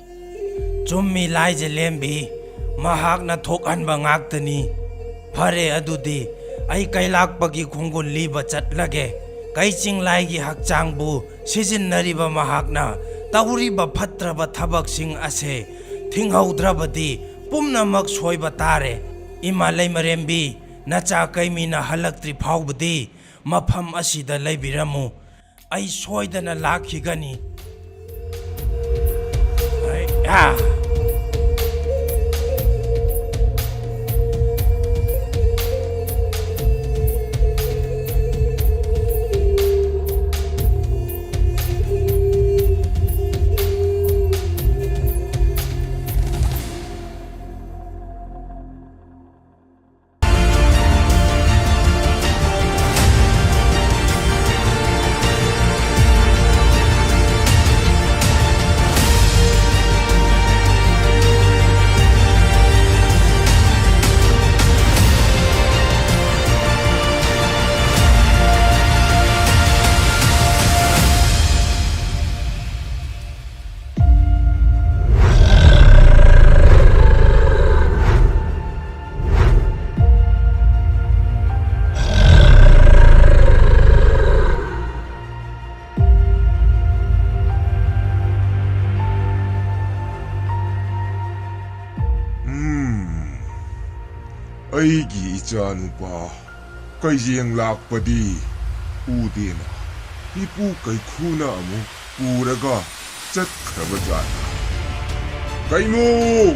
ꯆꯨꯝꯃꯤ ꯂꯥꯏꯖꯂꯦꯝꯕꯤ, ꯃꯍꯥꯛꯅ ꯊꯣꯛꯍꯟꯕ ꯉꯥꯛꯇꯅꯤ꯫ ꯐꯔꯦ, ꯑꯗꯨꯗꯤ ꯑꯩ ꯀꯩꯂꯥꯛꯄꯒꯤ ꯈꯣꯡꯒꯨꯜ ꯂꯤꯕ ꯆꯠꯂꯒꯦ꯫ ꯀꯩꯆꯤꯡ ꯂꯥꯏꯒꯤ ꯍꯛꯆꯥꯡꯕꯨ ꯁꯤꯖꯤꯟꯅꯔꯤꯕ ꯃꯍꯥꯛꯅ ꯇꯧꯔꯤꯕ ꯐꯠꯇ꯭ꯔꯕ ꯊꯕꯛꯁꯤꯡ ꯑꯁꯦ ꯊꯤꯡꯍꯧꯗ꯭ꯔꯕꯗꯤ ꯄꯨꯝꯅꯃꯛ ꯁꯣꯏꯕ ꯇꯥꯔꯦ꯫ ꯏꯃꯥ ꯂꯩꯃꯔꯦꯝꯕꯤ, ꯅꯆꯥ ꯀꯩꯃꯤꯅ ꯍꯜꯂꯛꯇ꯭ꯔꯤ ꯐꯥꯎꯕꯗꯤ ꯃꯐꯝ ꯑꯁꯤꯗ ꯂꯩꯕꯤꯔꯝꯃꯨ꯫ ꯑꯩ ꯁꯣꯏꯗꯅ ꯂꯥꯛꯈꯤꯒꯅꯤ꯫ ꯑꯩ, ꯑꯥ! ꯑꯩꯒꯤ ꯏꯆꯥꯅꯨꯄꯥ ꯀꯩꯖꯦꯡ ꯂꯥꯛꯄꯗꯤ ꯎꯗꯦꯅ꯫ ꯏꯄꯨ ꯀꯩꯈꯨꯅ ꯑꯃꯨꯛ ꯄꯨꯔꯒ ꯆꯠꯈ꯭ꯔꯕꯖꯥꯠꯅꯤ꯫ ꯀꯩꯃꯨ!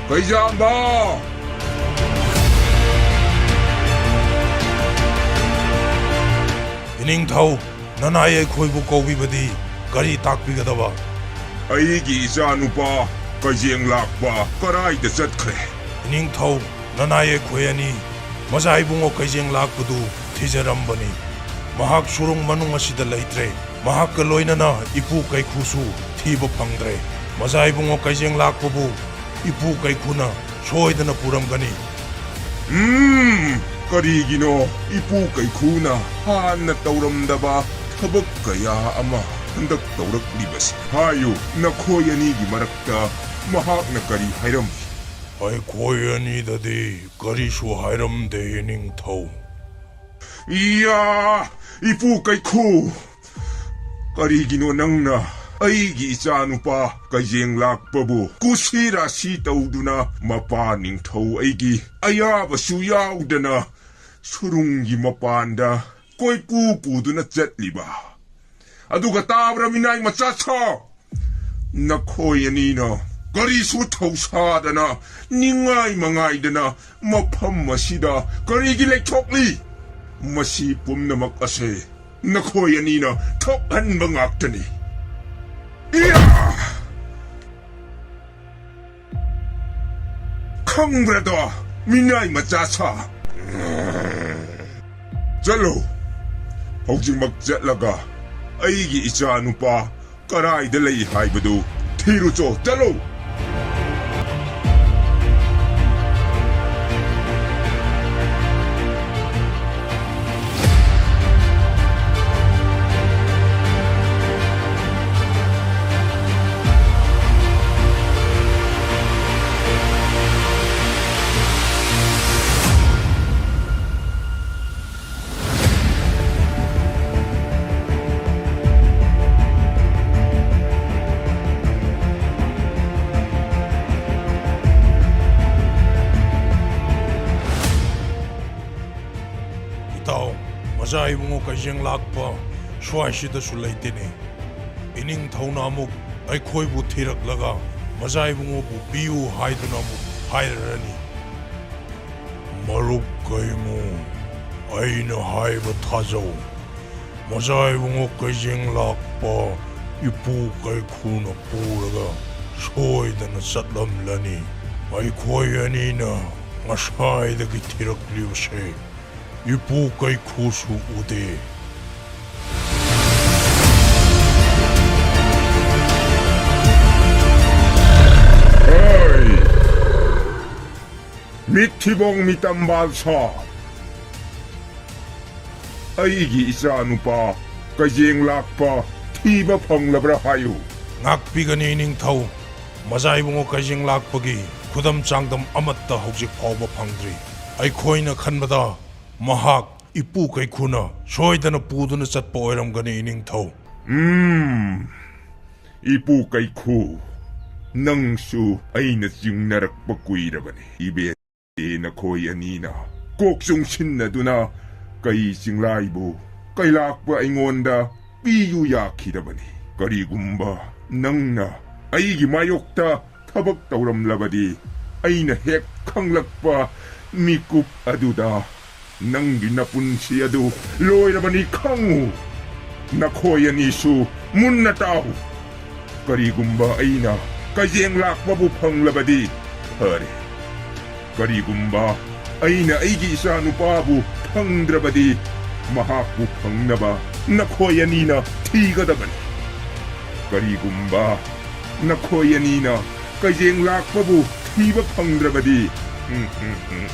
ꯀꯩꯖꯥꯝꯕ! ꯏꯅꯤꯡꯊꯧ, ꯅꯅꯥꯏ ꯑꯩꯈꯣꯏꯕꯨ ꯀꯧꯕꯤꯕꯗꯤ ꯀꯔꯤ ꯇꯥꯛꯄꯤꯒꯗꯕ? ꯑꯩꯒꯤ ꯏꯆꯥꯅꯨꯄꯥ ꯀꯩꯖꯦꯡ ꯂꯥꯛꯄ ꯀꯔꯥꯏꯗ ꯆꯠꯈ꯭ꯔꯦ? ꯏꯅꯤꯡꯊꯧ, ꯅꯅꯥꯏ ꯑꯩꯈꯣꯏ ꯑꯅꯤ ꯃꯖꯥ ꯏꯕꯨꯡꯉꯣ ꯀꯩꯖꯦꯡ ꯂꯥꯛꯄꯗꯨ ꯊꯤꯖꯔꯝꯕꯅꯤ꯫ ꯃꯍꯥꯛ ꯁꯨꯔꯨꯡ ꯃꯅꯨꯡ ꯑꯁꯤꯗ ꯂꯩꯇ꯭ꯔꯦ꯫ ꯃꯍꯥꯛꯀ ꯂꯣꯏꯅꯅ ꯏꯄꯨ ꯀꯩꯈꯨꯁꯨ ꯊꯤꯕ ꯐꯪꯗ꯭ꯔꯦ꯫ ꯃꯖꯥ ꯏꯕꯨꯡꯉꯣ ꯀꯩꯖꯦꯡ ꯂꯥꯛꯄꯕꯨ ꯏꯄꯨ ꯀꯩꯈꯨꯅ ꯁꯣꯏꯗꯅ ꯄꯨꯔꯝꯒꯅꯤ꯫ ꯎꯝ, ꯀꯔꯤꯒꯤꯅꯣ ꯏꯄꯨ ꯀꯩꯈꯨꯅ ꯍꯥꯟꯅ ꯇꯧꯔꯝꯗꯕ ꯊꯕꯛ ꯀꯌꯥ ꯑꯃ ꯍꯟꯗꯛ ꯇꯧꯔꯛꯂꯤꯕꯁꯤ? ꯍꯥꯏꯌꯨ, ꯅꯈꯣꯏ ꯑꯅꯤꯒꯤ ꯃꯔꯛꯇ ꯃꯍꯥꯛꯅ ꯀꯔꯤ ꯍꯥꯏꯔꯝꯃꯤ? ꯑꯩꯈꯣꯏ ꯑꯅꯤꯗꯗꯤ ꯀꯔꯤꯁꯨ ꯍꯥꯏꯔꯝꯗꯦ, ꯏꯅꯤꯡꯊꯧ꯫ ꯏꯌꯥ! ꯏꯄꯨ ꯀꯩꯈꯨ! ꯀꯔꯤꯒꯤꯅꯣ ꯅꯪꯅ ꯑꯩꯒꯤ ꯏꯆꯥꯅꯨꯄꯥ ꯀꯩꯖꯦꯡ ꯂꯥꯛꯄꯕꯨ ꯀꯨꯁꯤ ꯔꯥꯁꯤ ꯇꯧꯗꯨꯅ ꯃꯄꯥ ꯅꯤꯡꯊꯧ ꯑꯩꯒꯤ ꯑꯌꯥꯕꯁꯨ ꯌꯥꯎꯗꯅ ꯁꯨꯔꯨꯡꯒꯤ ꯃꯄꯥꯟꯗ ꯀꯣꯏꯄꯨ ꯄꯨꯗꯨꯅ ꯆꯠꯂꯤꯕ? ꯑꯗꯨꯒ ꯇꯥꯕ꯭ꯔꯥ, ꯃꯤꯅꯥꯏ ꯃꯆꯥ ꯁꯥ? ꯅꯈꯣꯏ ꯑꯅꯤꯅ ꯀꯔꯤꯁꯨ ꯊꯧꯁꯥꯗꯅ, ꯅꯤꯡꯉꯥꯏ ꯃꯉꯥꯏꯗꯅ ꯃꯐꯝ ꯑꯁꯤꯗ ꯀꯔꯤꯒꯤ ꯂꯩꯊꯣꯛꯂꯤ? ꯃꯁꯤ ꯄꯨꯝꯅꯃꯛ ꯑꯁꯦ ꯅꯈꯣꯏ ꯑꯅꯤꯅ ꯊꯣꯛꯍꯟꯕ ꯉꯥꯛꯇꯅꯤ꯫ ꯏꯌꯥ! ꯈꯪꯕ꯭ꯔꯗꯣ, ꯃꯤꯅꯥꯏ ꯃꯆꯥ ꯁꯥ? ꯆꯠꯂꯨ꯫ ꯍꯧꯖꯤꯛꯃꯛ ꯆꯠꯂꯒ ꯑꯩꯒꯤ ꯏꯆꯥ ꯅꯨꯄꯥ ꯀꯔꯥꯏꯗ ꯂꯩ ꯍꯥꯏꯕꯗꯨ ꯊꯤꯔꯨꯆꯣ꯫ ꯆꯠꯂꯨ꯫ ꯃꯖꯥ ꯏꯕꯨꯡꯉꯣ ꯀꯩꯖꯦꯡ ꯂꯥꯛꯄ ꯁ꯭ꯋꯥꯏꯁꯤꯗꯁꯨ ꯂꯩꯇꯦꯅꯦ꯫ ꯏꯅꯤꯡꯊꯧꯅ ꯑꯃꯨꯛ ꯑꯩꯈꯣꯏꯕꯨ ꯊꯤꯔꯛꯂꯒ ꯃꯖꯥ ꯏꯕꯨꯡꯉꯣꯕꯨ ꯄꯤꯌꯨ ꯍꯥꯏꯗꯨꯅ ꯑꯃꯨꯛ ꯍꯥꯏꯔꯔꯅꯤ꯫ ꯃꯔꯨꯞ ꯀꯩꯃꯨ, ꯑꯩꯅ ꯍꯥꯏꯕ ꯊꯥꯖꯧ꯫ ꯃꯖꯥ ꯏꯕꯨꯡꯉꯣ ꯀꯩꯖꯦꯡ ꯂꯥꯛꯄ ꯏꯄꯨ ꯀꯩꯈꯨꯅ ꯄꯨꯔꯒ ꯁꯣꯏꯗꯅ ꯆꯠꯂꯝꯂꯅꯤ꯫ ꯑꯩꯈꯣꯏ ꯑꯅꯤꯅ ꯉꯁꯥꯏꯗꯒꯤ ꯊꯤꯔꯛꯂꯤꯕꯁꯦ ꯏꯄꯨ ꯀꯩꯈꯨꯁꯨ ꯎꯗꯦ꯫ ꯍꯩ! ꯃꯤꯠꯊꯤꯕꯣꯡ ꯃꯤꯇꯝꯕꯥꯜ ꯁꯥ, ꯑꯩꯒꯤ ꯏꯆꯥꯅꯨꯄꯥ ꯀꯩꯖꯦꯡ ꯂꯥꯛꯄ ꯊꯤꯕ ꯐꯪꯂꯕ꯭ꯔꯥ ꯍꯥꯏꯌꯨ꯫ ꯉꯥꯛꯄꯤꯒꯅꯤ ꯏꯅꯤꯡꯊꯧ꯫ ꯃꯖꯥ ꯏꯕꯨꯡꯉꯣ ꯀꯩꯖꯦꯡ ꯂꯥꯛꯄꯒꯤ ꯈꯨꯗꯝ ꯆꯥꯡꯗꯝ ꯑꯃꯠꯇ ꯍꯧꯖꯤꯛ ꯐꯥꯎꯕ ꯐꯪꯗ꯭ꯔꯤ꯫ ꯑꯩꯈꯣꯏꯅ ꯈꯟꯕꯗ ꯃꯍꯥꯛ ꯏꯄꯨ ꯀꯩꯈꯨꯅ ꯁꯣꯏꯗꯅ ꯄꯨꯗꯨꯅ ꯆꯠꯄ ꯑꯣꯏꯔꯝꯒꯅꯤ ꯏꯅꯤꯡꯊꯧ꯫ ꯎꯝ, ꯏꯄꯨ ꯀꯩꯈꯨ, ꯅꯪꯁꯨ ꯑꯩꯅ ꯆꯤꯡꯅꯔꯛꯄ ꯀꯨꯏꯔꯕꯅꯤ꯫ ꯏꯕꯦꯟ ꯅꯈꯣꯏ ꯑꯅꯤꯅ ꯀꯣꯛ ꯆꯨꯡꯁꯤꯟꯅꯗꯨꯅ ꯀꯩ ꯆꯤꯡꯂꯥꯏꯕꯨ ꯀꯩꯂꯥꯛꯄ ꯑꯩꯉꯣꯟꯗ ꯄꯤꯌꯨ ꯌꯥꯈꯤꯗꯕꯅꯤ꯫ ꯀꯔꯤꯒꯨꯝꯕ ꯅꯪꯅ ꯑꯩꯒꯤ ꯃꯥꯌꯣꯛꯇ ꯊꯕꯛ ꯇꯧꯔꯝꯂꯕꯗꯤ, ꯑꯩꯅ ꯍꯦꯛ ꯈꯪꯂꯛꯄ ꯃꯤꯀꯨꯞ ꯑꯗꯨꯗ ꯅꯪꯒꯤ ꯅꯄꯨꯟꯁꯤ ꯑꯗꯨ ꯂꯣꯏꯔꯕꯅꯤ ꯈꯪꯉꯨ꯫ ꯅꯈꯣꯏ ꯑꯅꯤꯁꯨ ꯃꯨꯟꯅ ꯇꯥꯎ꯫ ꯀꯔꯤꯒꯨꯝꯕ ꯑꯩꯅ ꯀꯩꯖꯦꯡ ꯂꯥꯛꯄꯕꯨ ꯐꯪꯂꯕꯗꯤ ꯐꯔꯦ꯫ ꯀꯔꯤꯒꯨꯝꯕ ꯑꯩꯅ ꯑꯩꯒꯤ ꯏꯆꯥꯅꯨꯄꯥꯕꯨ ꯐꯪꯗ꯭ꯔꯕꯗꯤ, ꯃꯍꯥꯛꯄꯨ ꯐꯪꯅꯕ ꯅꯈꯣꯏ ꯑꯅꯤꯅ ꯊꯤꯒꯗꯕꯅꯤ꯫ ꯀꯔꯤꯒꯨꯝꯕ ꯅꯈꯣꯏ ꯑꯅꯤꯅ ꯀꯩꯖꯦꯡ ꯂꯥꯛꯄꯕꯨ ꯊꯤꯕ ꯐꯪꯗ꯭ꯔꯕꯗꯤ, ꯎꯝ, ꯎꯝ, ꯎꯝ꯫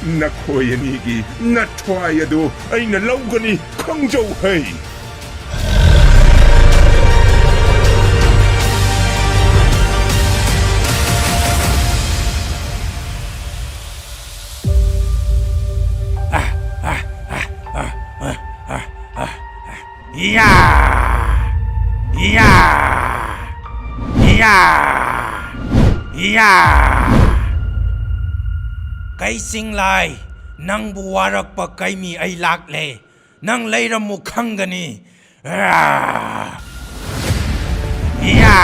ꯅꯈꯣꯏ ꯑꯅꯤꯒꯤ ꯅꯊ꯭ꯋꯥꯏ ꯑꯗꯨ ꯑꯩꯅ ꯂꯧꯒꯅꯤ, ꯈꯪꯖꯧ ꯍꯩ꯫ ꯏꯌꯥ! ꯏꯌꯥ! ꯏꯌꯥ! ꯏꯌꯥ! ꯀꯩ ꯆꯤꯡꯂꯥꯏ, ꯅꯪꯕꯨ ꯋꯥꯔꯛꯄ ꯀꯩꯃꯤ ꯑꯩ ꯂꯥꯛꯂꯦ꯫ ꯅꯪ ꯂꯩꯔꯝꯃꯨ ꯈꯪꯒꯅꯤ꯫ ꯑꯥ! ꯌꯥ!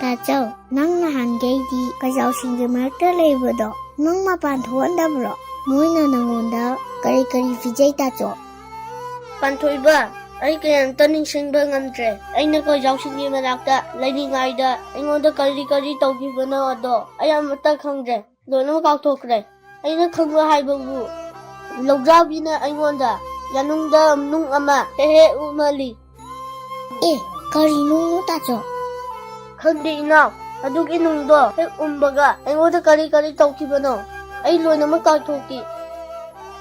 ꯇꯥꯆꯧ, ꯅꯪ ꯅꯍꯥꯟꯈꯩꯗꯤ ꯀꯩꯖꯥꯎꯁꯤꯡꯒꯤ ꯃꯔꯛꯇ ꯂꯩꯕꯗꯣ ꯅꯪ ꯃꯄꯥꯟ ꯊꯣꯛꯍꯟꯗꯕ꯭ꯔꯣ? ꯃꯣꯏꯅ ꯅꯪꯉꯣꯟꯗ ꯀꯔꯤ ꯀꯔꯤ ꯄꯤꯖꯩ, ꯇꯥꯆꯧ? ꯄꯥꯟꯊꯣꯏꯕ, ꯑꯩ ꯀꯔꯤꯝꯇ ꯅꯤꯡꯁꯤꯡꯕ ꯉꯝꯗ꯭ꯔꯦ꯫ ꯑꯩꯅ ꯀꯩꯖꯥꯎꯁꯤꯡꯒꯤ ꯃꯅꯥꯛꯇ ꯂꯩꯔꯤꯉꯩꯗ ꯑꯩꯉꯣꯟꯗ ꯀꯔꯤ ꯀꯔꯤ ꯇꯧꯈꯤꯕꯅꯣ ꯑꯗꯣ ꯑꯩ ꯑꯃꯠꯇ ꯈꯪꯗ꯭ꯔꯦ꯫ ꯂꯣꯏꯅꯃꯛ ꯀꯥꯎꯊꯣꯛꯈ꯭ꯔꯦ꯫ ꯑꯩꯅ ꯈꯪꯕ ꯍꯥꯏꯕꯕꯨ ꯂꯧꯗ꯭ꯔꯥꯕꯤꯅ ꯑꯩꯉꯣꯟꯗ ꯌꯥꯅꯨꯡꯗ ꯅꯨꯡ ꯑꯃ ꯍꯦꯛ ꯍꯦꯛ ꯎꯞꯍꯜꯂꯤ꯫ ꯑꯦ, ꯀꯔꯤꯅꯣ ꯇꯥꯆꯧ? ꯈꯪꯗꯦ ꯏꯅꯥꯎ, ꯑꯗꯨꯒꯤ ꯅꯨꯡꯗꯣ ꯍꯦꯛ ꯎꯝꯕꯒ ꯑꯩꯉꯣꯟꯗ ꯀꯔꯤ ꯀꯔꯤ ꯇꯧꯈꯤꯕꯅꯣ ꯑꯩ ꯂꯣꯏꯅꯃꯛ ꯀꯥꯎꯊꯣꯛꯈꯤ꯫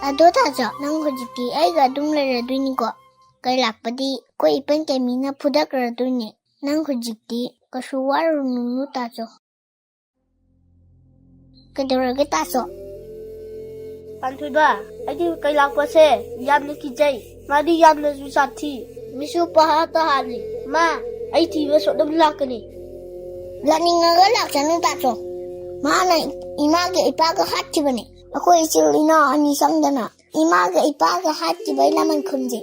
ꯑꯗꯣ ꯇꯥꯆꯧ, ꯅꯪ ꯍꯧꯖꯤꯛꯇꯤ ꯑꯩꯒ ꯑꯗꯨꯝ ꯂꯩꯔꯗꯣꯏꯅꯤꯀꯣ? ꯀꯩ ꯂꯥꯛꯄꯗꯤ ꯑꯩꯈꯣꯏ ꯏꯄꯟ ꯀꯦꯃꯤꯅ ꯐꯨꯗꯈ꯭ꯔꯗꯣꯏꯅꯦ꯫ ꯅꯪ ꯍꯧꯖꯤꯛꯇꯤ ꯀꯩꯁꯨ ꯋꯥꯔꯨꯅꯨ ꯇꯥꯆꯧ꯫ ꯀꯩꯗꯧꯔꯒꯦ ꯇꯥꯆꯧ? ꯄꯥꯟꯊꯣꯏꯕ, ꯑꯩꯗꯤ ꯀꯩ ꯂꯥꯛꯄꯁꯦ ꯌꯥꯝꯅ ꯀꯤꯖꯩ꯫ ꯃꯥꯗꯤ ꯌꯥꯝꯅꯁꯨ ꯁꯥꯊꯤ꯫ ꯃꯤꯁꯨ ꯄꯍꯥꯠꯇ ꯍꯥꯠꯂꯤ꯫ ꯃꯥ ꯑꯩ ꯊꯤꯕ ꯁꯣꯏꯗꯅ ꯂꯥꯛꯀꯅꯤ꯫ ꯂꯥꯛꯅꯤꯡꯉꯒ ꯂꯥꯛꯆꯅꯨ ꯇꯥꯆꯧ꯫ ꯃꯥꯅ ꯏꯃꯥꯒ ꯏꯄꯥꯒ ꯍꯥꯠꯈꯤꯕꯅꯤ꯫ ꯑꯩꯈꯣꯏ ꯏꯆꯤꯜ ꯏꯅꯥꯎ ꯑꯅꯤ ꯆꯪꯗꯅ ꯏꯃꯥꯒ ꯏꯄꯥꯒ ꯍꯥꯠꯈꯤꯕꯩ ꯂꯃꯟ ꯈꯨꯝꯖꯤ꯫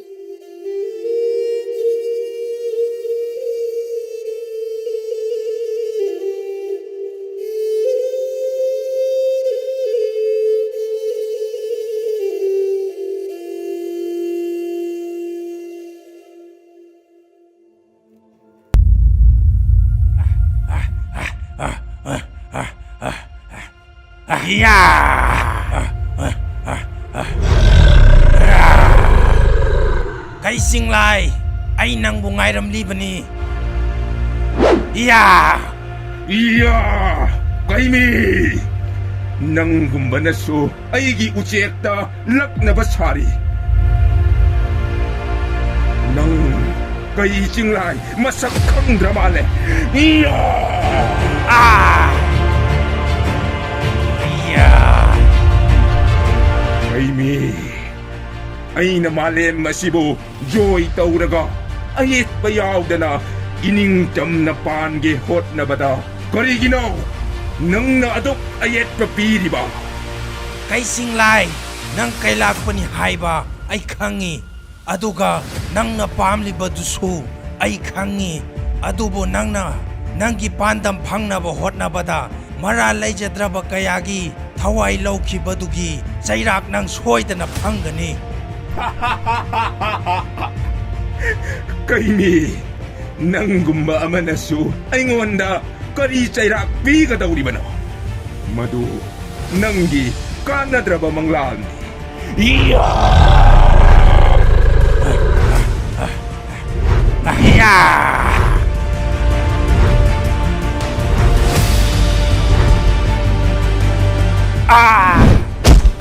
ꯏꯌꯥ! ꯀꯩ ꯆꯤꯡꯂꯥꯏ, ꯑꯩ ꯅꯪꯕꯨ ꯉꯥꯏꯔꯝꯂꯤꯕꯅꯤ꯫ ꯏꯌꯥ! ꯏꯌꯥ! ꯀꯩꯃꯤ! ꯅꯪꯒꯨꯝꯕꯅꯁꯨ ꯑꯩꯒꯤ ꯎꯆꯦꯛꯇ ꯂꯛꯅꯕ ꯁꯥꯔꯤ꯫ ꯅꯪ ꯀꯩ ꯆꯤꯡꯂꯥꯏ ꯃꯁꯛ ꯈꯪꯗ꯭ꯔ ꯃꯥꯜꯂꯦ꯫ ꯏꯌꯥ! ꯑꯥ! ꯏꯌꯥ! ꯀꯩꯃꯤ! ꯑꯩꯅ ꯃꯥꯂꯦꯝ ꯑꯁꯤꯕꯨ ꯖꯣꯏ ꯇꯧꯔꯒ ꯑꯌꯦꯠꯄ ꯌꯥꯎꯗꯅ ꯏꯅꯤꯡꯇꯝꯅ ꯄꯥꯟꯒꯦ ꯍꯣꯠꯅꯕꯗ ꯀꯔꯤꯒꯤꯅꯣ ꯅꯪꯅ ꯑꯗꯨꯛ ꯑꯌꯦꯠꯄ ꯄꯤꯔꯤꯕ? ꯀꯩ ꯆꯤꯡꯂꯥꯏ, ꯅꯪ ꯀꯩ ꯂꯥꯛꯄꯅꯤ ꯍꯥꯏꯕ ꯑꯩ ꯈꯪꯉꯤ, ꯑꯗꯨꯒ ꯅꯪꯅ ꯄꯥꯝꯂꯤꯕꯗꯨꯁꯨ ꯑꯩ ꯈꯪꯉꯤ꯫ ꯑꯗꯨꯕꯨ ꯅꯪꯅ ꯅꯪꯒꯤ ꯄꯥꯟꯗꯝ ꯐꯪꯅꯕ ꯍꯣꯠꯅꯕꯗ ꯃꯔꯥꯜ ꯂꯩꯖꯗ꯭ꯔꯕ ꯀꯌꯥꯒꯤ ꯊꯋꯥꯏ ꯂꯧꯈꯤꯕꯗꯨꯒꯤ ꯆꯩꯔꯥꯛ ꯅꯪ ꯁꯣꯏꯗꯅ ꯐꯪꯒꯅꯤ꯫ ꯀꯩꯃꯤ, ꯅꯪꯒꯨꯝꯕ ꯑꯃꯅꯁꯨ ꯑꯩꯉꯣꯟꯗ ꯀꯔꯤ ꯆꯩꯔꯥꯛ ꯄꯤꯒꯗꯧꯔꯤꯕꯅꯣ? ꯃꯗꯨ ꯅꯪꯒꯤ ꯀꯥꯟꯅꯗ꯭ꯔꯕ ꯃꯪꯂꯥꯟꯅꯤ꯫ ꯏꯌꯥ! ꯏꯌꯥ! ꯑꯥ!